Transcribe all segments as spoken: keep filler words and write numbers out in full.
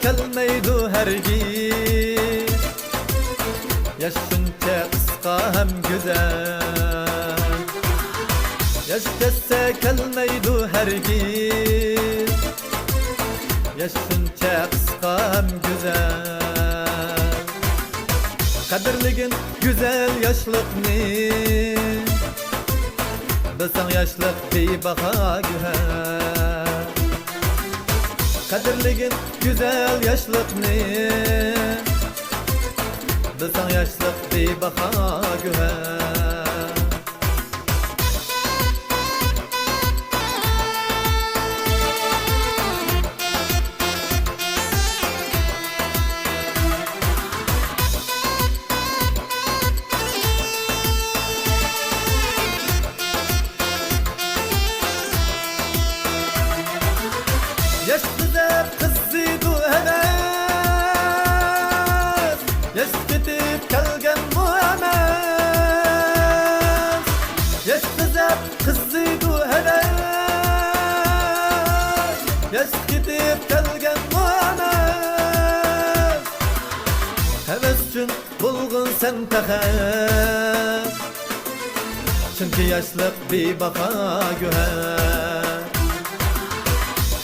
كەلمەيدۇ ھەرگىز، ياش شۇنچە قىسقا ھەم گۈزەل. ياش كەتسە كەلمەيدۇ ھەرگىز، ياش شۇنچە قىسقا ھەم گۈزەل. قەدىرلىگىن گۈزەل ياشلىقنى، بىلسەڭ ياشلىق بىباھا گۆھەر. قەدىرلىگىن گۈزەل ياشلىقنى، بىلسەڭ ياشلىق بىباھا گۆھەر. ياش قىزىپ قىزىيدۇ ھەۋەس، ياش كېتىپ كەلگەنمۇ ئەمەس. ياش قىزىپ قىزىيدۇ ھەۋەس، ياش كېتىپ كەلگەنمۇ ئەمەس. ھەۋەس ئۈچۈن بولغىن سەن پەخەر، چۈنكى ياشلىق بىباھا گۆھەر.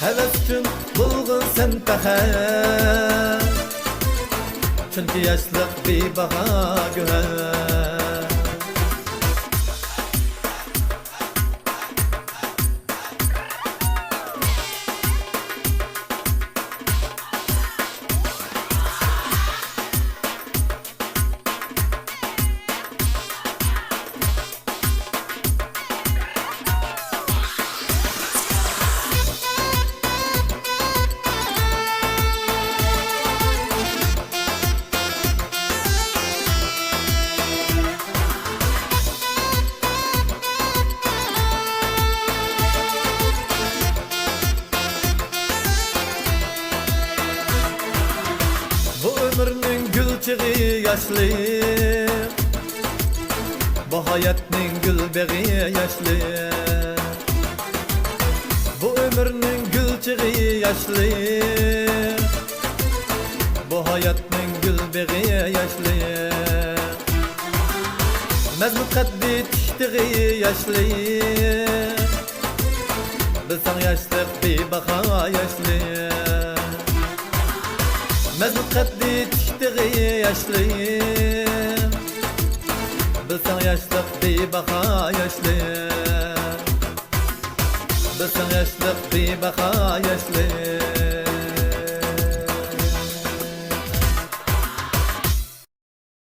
ھەۋەس ئۈچۈن بولغىن سەن پەخەر، چۈنكى ياشلىق بىباھا گۆھەر. بۇ ئۆمۈرنىڭ گۈل چېغى ياشلىق، بۇ ھاياتنىڭ گۈل بېغى ياشلىق. بۇ ئۆمۈرنىڭ گۈل چېغى ياشلىق، بۇ ھاياتنىڭ گۈل بېغى ياشلىق. مەزمۇت قەددى تىك تېغى ياشلىق، بىلسەڭ ياشلىق بىباھا ياشلىق. مەزمۇت قەددى تىك تېغى ياشلىق، بىلسەڭ ياشلىق بىباھا ياشلىق. بىلسەڭ ياشلىق بىباھا ياشلىق.